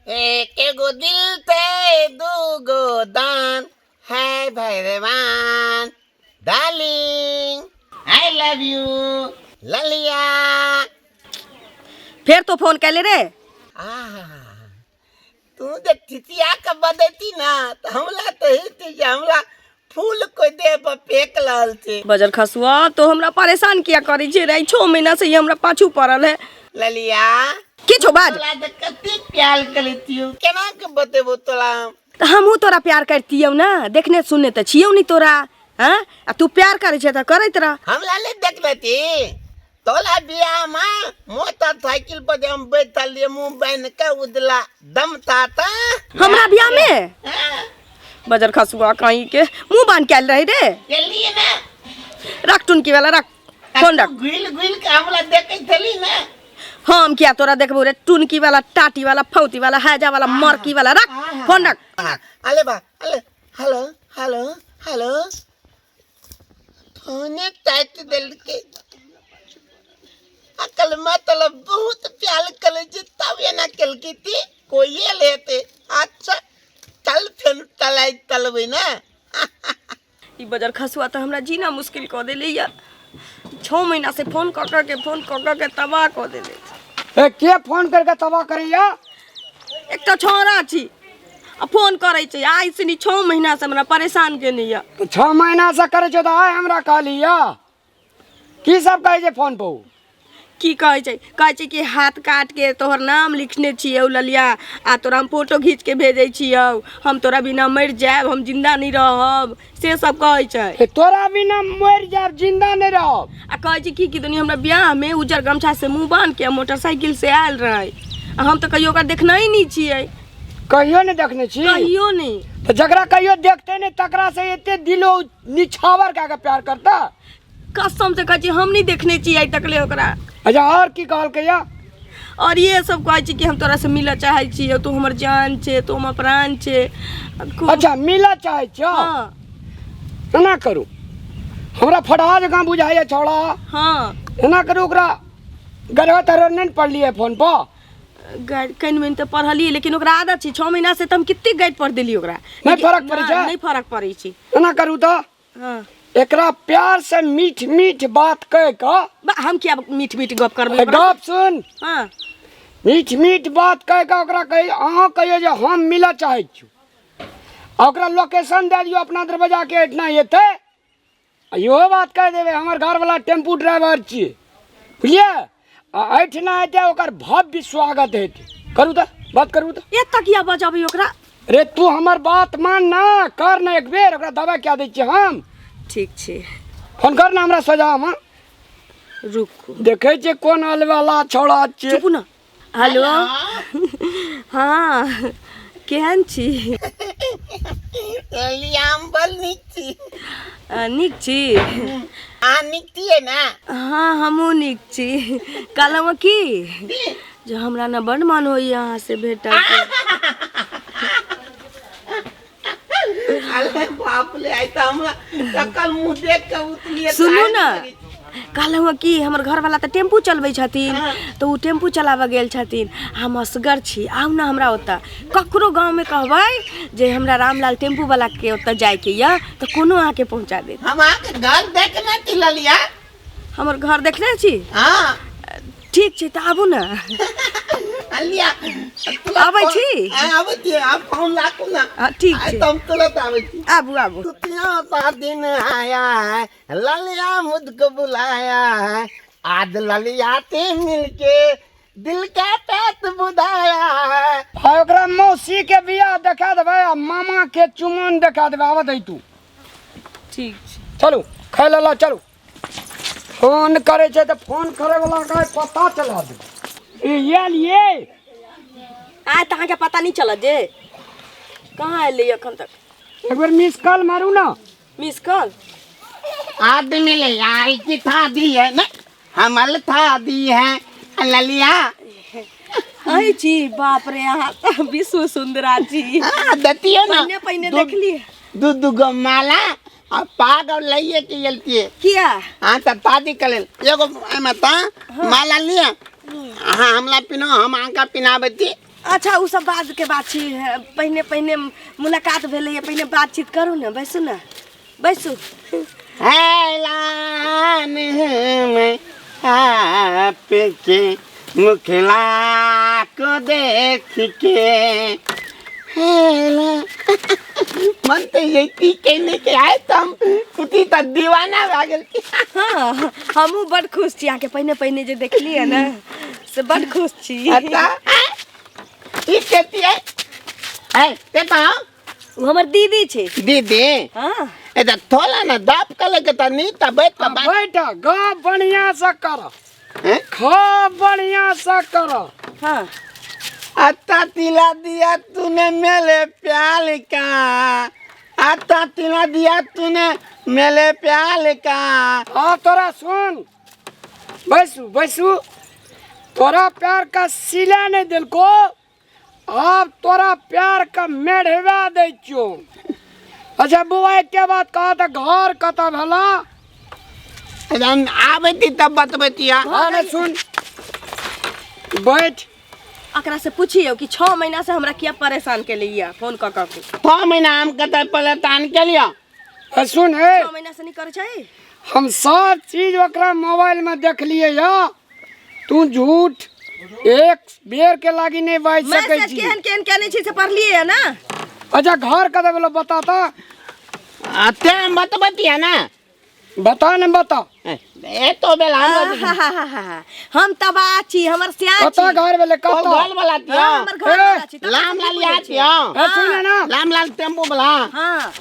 एक एगो दिल ते दूगो दान है भगवान। डार्लिंग I love you ललिया। फेर तो फोन कैले रे। आहा, तू जे ठिठिया के बदैती ना त हमरा तो हेती जे हमरा फूल कोई देह पर फेंक रहल छै। बजर खसुआ तो हमरा परेशान किया करै छै रे? 6 महीना से ही हमरा पाछू पड़ल है। ललिया किछो बाज। तोरा जे कते प्यार करतियौ केना के बतेबो तोरा हम? तऽ हमहूँ तोरा प्यार करतियौ ने, देखने सुनने तऽ छियौ नहीं तोरा। हाँ आ तू प्यार करै छै तऽ करैत रह। हमरा नहीं देखने थी तोला बियाह में मोटरसाइकिल पर जे हम बैठल रहियै मुँह बान्हि के उजला दम था त। हमरा बियाह में हाँ। बजर खसुआ कहीं के मुँह बान्हि के आयल रही रे। गेलियै ना। रख टुनकी वाला रख फोन रख। घुलि घुलि के हमरा देखै छली ना। हम किया तोरा देखबो रे टुनकी वाला टाटी वाला फौती वाला हैजा वाला मरकी वाला। रख फोन रख। हाँ, अले बा अले हेलो हेलो हेलो फोने काटि देलकै। अकल मतलब बहुत प्यार करै छै तब एना केलकै ती कोइए लेते। अच्छा चल फेर तलाई तलबै ना। ई बजर खसुआ तऽ हमरा जीना मुश्किल कऽ देले या। 6 महीना से फोन कऽ कऽ के फोन कऽ कऽ के तबाह कऽ देले। ए के फोन करके तबाह करैया? एकटा छौड़ा छी आ फोन करै छै आइ से नहीं 6 महीना से हमरा परेशान केने या। तऽ 6 महीना से करै छै तऽ आइ हमरा कहली या की सब कहै छै फोन पर? की कहै छै? कहै छै कि हाथ काट के तोहर नाम लिखने छियौ ललिया आ तोरा हम फोटो घीच के भेजै छियौ, हम तोरा बिना मरि जायब, हम जिंदा नहीं रहब, से सब कहै छै। ए, तोरा बिना मरि जायब जिंदा नहीं रहब। आ कहै छै की दुनिया हमरा बियाह में उज्जर गमछा से मुँह बान्हि के मोटरसाइकिल से आयल रहै आ हम तऽ कहियो ओकरा देखने ही नहीं छियै। कहियो नहीं देखने छी? कहियो नहीं। तऽ जकरा कहियो देखते नहीं तकरा से एते दिलो निछावर कए के प्यार करता? कसम से कहै छी हम नहीं देखने छी आइ तक ले ओकरा। अच्छा और की कहलकै या? और ये सब कहै छी कि हम तोरा से मिलऽ चाहै छी, तू हमर जान छे, तू हमर प्राण छे। खूब- अच्छा मिलऽ चाहै छियौ? हाँ। एना करू हमरा फटहा जकाँ बुझाइए छौड़ा। हाँ। एना करू ओकरा गरह तरह नहीं ने पढ़लियै फोन पर? कनि मनि तऽ पढ़लियै लेकिन ओकरा आदत छै। 6 महीना से तऽ हम कते गाइड पढ़ देलियै ओकरा। नहि फरक पड़ै छै? नहि फरक पड़ै छै। एना करू तऽ हाँ। एकरा प्यार से मीठ मीठ बात कह के। बा, हम किया मीठ मीठ गप करबै ए, ओकरा? गप सुन। हाँ। मीठ मीठ बात कह के ओकरा कही अहाँ कहियो जे हम मिलऽ चाहै छी आ ओकरा लोकेशन दए दियौ अपना दरवाजा के एहिठिना एतै। आ इहो बात कहि देबै हमर घरवला टेम्पू ड्राइवर छियै, बुझलियै? आ एहिठिना एतै ओकर भव्य स्वागत हेतै। करू तऽ बात करू तऽ। एतऽ किया बजबै ओकरा? रे तू हमर बात मान ना, कर ना एक बेर, ओकरा दबाइ क्या दै छियै हम? ठीक छै। फोन कर ना हमरा सोझामे। रुकू। देखै छियै कोन अलवाला छौड़ा छियै। चुप ना। हेलो। हाँ केहन छी? ललिया हम बड़ नीक छी। नीक छी? अहाँ नीक छियै ने? हाँ हमहूँ नीक छी। कहलहुँ की जे हमरा ने बड़ मन होइए अहाँ से भेटऽ के। अरे बाप रे, आइ तऽ हमरा तकर मुँह देख के उतलियै। सुनू ने, कहलहुँ कि हमर घरवाला तऽ टेम्पू चलबै छथिन तऽ ओ टेम्पू चलाबऽ गेल छथिन, हम असगर छी, आउ ने हमरा ओतऽ। ककरो गाँवमे कहबै जे हमरा रामलाल टेम्पूवलाके ओतऽ जाइके यऽ तऽ कोनो अहाँके पहुँचा देत। हम अहाँके घर देखने छी ललिया। हमर घर देखने छी? हाँ। ठीक छै तऽ आबू ने। ललिया, आबै छी? हाँ, आबै छी। आब फोन राखू ने। हाँ, ठीक आइ छै। तऽ हम तुरंत आबै छी। आबू आबू। छुट्टियों का दिन आया है, ललिया मुझको बुलाया है, आज ललिया ते मिलके दिल का प्यास बुझाया है। आ ओकरा मौसी के बियाह देखा देबै आ मामा के चुमन देखा देबै। आबऽ दै तू। ठीक छै। चलू खाइ लऽ चलू। फोन करै छै तऽ फोन करे वाला के पता चला दे। ई आयल ये। आइ तऽ अहाँके पता नहीं चलत जे कहाँ एलै एखन तक। एक बेर मिस कॉल मारू ना। Miss call? आदमी ले आई की था दी है ना, हमल था दी है ललिया। अही छी? बाप रे, अहाँ तऽ विश्व सुंदरा छी। हाँ, दतियो ना। पहिने पहिने देखलियै। दू दू गो माला आ पाग और लइए के गेलतिए। किया? हाँ तऽ शादी के लेल एगो एहिमे तऽ माला लिअ, अहाँ हमरा पिनाउ, हम अहाँके पिनाबै छी। अच्छा ओ सब बाद के बात छी। पहिने पहिने मुलाकात भेलैए, पहिने बातचीत करू ने। बैसू ने, बैसू। ऐलान में आपके मुखला को देख के ऐलान मन तो ये की कहने के आए तो हम कुती तो दीवाना भए गेल। हाँ, हमहूँ बड खुश छी अहाँके पहिने पहिने जे देखलियै ने से बड खुश छी। अच्छा ई केती है है ते तो ओ हमर दीदी छै। दीदी? हाँ। ए त थोला ना दाप कले के त नी त बैठ त बात। बैठ, गप बढ़िया से कर। हैं? खूब बढ़िया से कर। हाँ। आता तिला दिया तूने मेले प्याल का, आता तिला दिया तूने मेले प्याल का। हाँ तोरा सुन, बैसू बैसू, तोरा प्यार का सिला नहीं दिलको, आब तोरा प्यार का मेढ़वा दै छियो। अच्छा बुआ के बात कह त घर कत भेला? हम आबैती तब बतबैती। हाँ ने सुन, बैठ। एकरा से पूछियो कि 6 महीना से हमरा किया परेशान के लिए फोन क क के। 6 महीना हम कत परेशान के लिए? सुन हे, 6 महीना से नहीं करे छै। हम सब चीज ओकरा मोबाइल में देख लिए या, तू झूठ एक बेर के लागी नहीं बाज सकै मैसेज छी। केहन केहन केने छी से पढ़लिए है ना। अच्छा घर कत भेलो बताता? ते हम बतबती है ना। बता न बता। ए तो बेल हम हम तबाह छी, हमर सियान कत छी। घर भेले? कत घर वाला छी? हाँ, हमर घर वाला छी। लाम लाल याद छी। ए सुन ना, लाम लाल टेम्पो वाला। हाँ।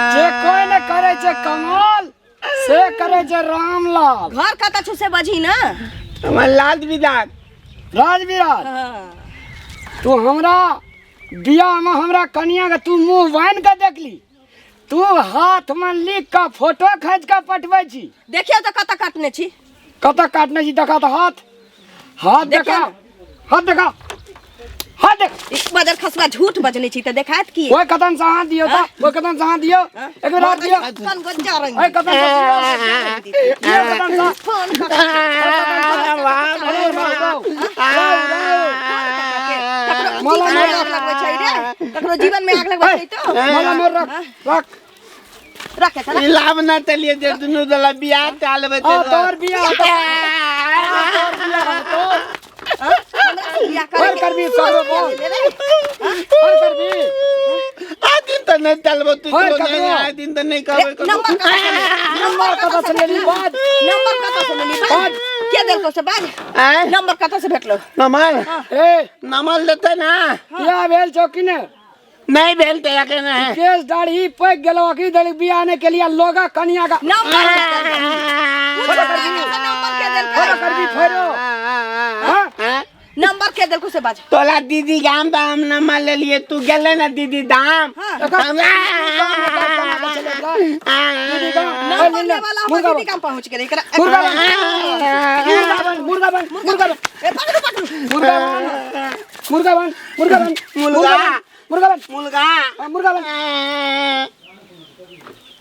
जे कोई न करे छे कमाल से करे छे रामलाल। घर कत छु से बजी ना। हमर लाल विदाग राजविराज। हाँ। तू हमरा बियाह में हमरा कनिया के तू मुंह बान्हि के देखली, तू हाथ में लिख के फोटो खींच के पठबै छी। देखियो तो कत काटने छी। कत काटने छी? देखा तो हाथ, हाथ देखा, हाथ देखा, हाथ देख। एक बजर खसुआ झूठ बजने छी त देखात की? ओए कदम से हाथ दियो त, ओए कदम से हाथ दियो, एक बेर हाथ दियो। कन गज्जा रंग। ओए कदम से दियो, कदम से। फोन कर। ककरो जीवन में आग लगबै छै रे, ककरो जीवन में आग लगबै छै तो। माला मोर रख रख रखे त लाभ ना चलिए जे दुनू दला बियाह चालबै। आ तोर बियाह हमरा बियाह कर करबी सरो बोल कर करबी। आ दिन त नहीं चलबो तू हर तो ककरो। नहीं, आ दिन त नहीं कहबै। नंबर नंबर कत से लेली बाज? नंबर कत से लेली बाज? के देलको से बाज? आय नंबर कत से भेटलो? नमल ए नमल देते ना। बियाह भेल छौ कि ने? नहीं भेल ते के नहीं। केस दाढ़ी पैक गेलो अखनी धरि बियाह नहीं के लिए लोगा कनिया का नंबर नंबर के देलको? करबी फेरो? हाँ? नंबर के देलको से बाज। तोला दीदी गाम बा हम नंबर ले लिए, तू गेले ना दीदी दाम। हाँ। दीदी गाम नंबर ले वाला हमर दीदी काम पहुंच गेलै एकरा। मुर्गा बन, मुर्गा बन, मुर्गा बन, मुर्गा बन। ए पकड़ू पकड़ू। मुर्गा बन, मुर्गा बन, मुर्गा बन, मुर्गा। मुर्गा बन, मुर्गा। हाँ, मुर्गा बन।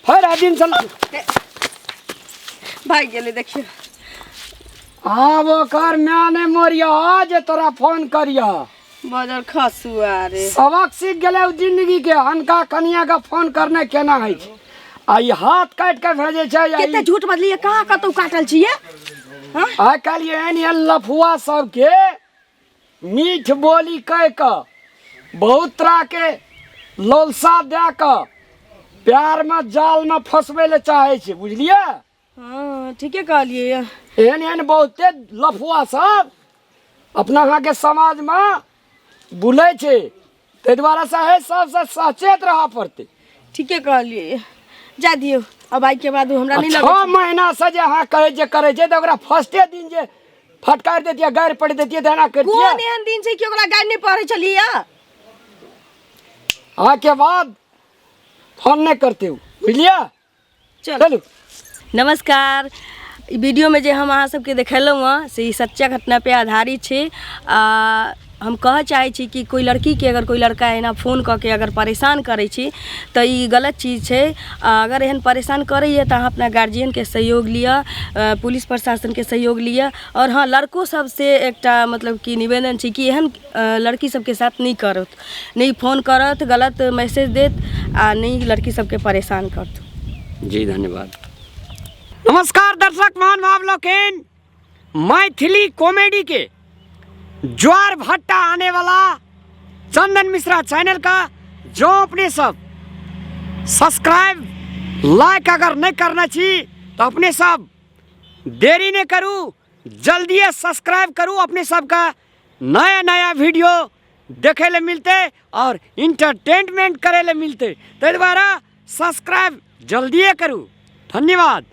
हर आदिन चल भाग गेलै देखियो। आब ओकर माय नहीं मरिया जे तोरा फोन करिया। बजर खसुआ रे। सबक सीख गेलै उ जिंदगी के, हनका कनिया के फोन करने केना होइ छै। आ ई हाथ काटि के भेजै छै। आ कते ई झूठ बजलियै, कहाँ कतौ काटल छियै? हाँ? आइ काल्हि एहन एहन लफुआ सबके मीठ बोली कहि कऽ बहुत तरह के लोलसा दए कऽ प्यार में जाल में फंसबै लए चाहै छै, बुझलियै? हाँ ठीके कहलियै। एहन एहन बहुते लफुआ सब अपना अहाँके समाजमे बुलै छै, ताहि दुआरे से है सबसँ सचेत रहऽ पड़तै। ठीके कहलियै, जा दियौ अब आइ के बाद हमरा नहीं 6 लगै। महीना से जे अहाँ कहै जे करै छै तऽ ओकरा फर्स्टे दिन जे फटकार दैतियै, गारि पड़ि दैतियै तऽ एना करितियै? कोन एहन दिन छै कि ओकरा गारि नहीं पढ़ै छलियै? अहाँके बाद फोन नहि करतै ओ, बुझलियै? चलू। चलू। नमस्कार। ई वीडियोमे जे हम अहाँ सबके देखेलहुँ हँ से ई सच्चा घटना पे आधारित छै। आ हम कहऽ चाहै छी कि कोइ लड़कीके अगर कोइ लड़का एना फोन कऽ के अगर परेशान करै छी तऽ ई गलत चीज छै। आ अगर एहन परेशान करैए तऽ अहाँ अपना गार्जियनके सहयोग लिअ, पुलिस प्रशासनके सहयोग लिअ। आओर हँ, लड़को सबसँ एकटा मतलब कि निवेदन छै कि एहन लड़की सबके साथ नहि करत, नहि फोन करत, गलत मैसेज देत आ नहि लड़की सबके परेशान करत। जी धन्यवाद। नमस्कार दर्शक महानुभाव लोकनि, मैथिली कॉमेडी के ज्वार भट्टा आने वाला चंदन मिश्रा चैनल का जो अपने सब सब्सक्राइब लाइक अगर नहीं करना छी तो अपने सब देरी नहीं करू, जल्दी सब्सक्राइब करू। अपने सबका नया नया वीडियो देखे ले मिलते और इंटरटेनमेंट करे ले मिलते, ताहि द्वारा सब्सक्राइब जल्दिए करू। धन्यवाद।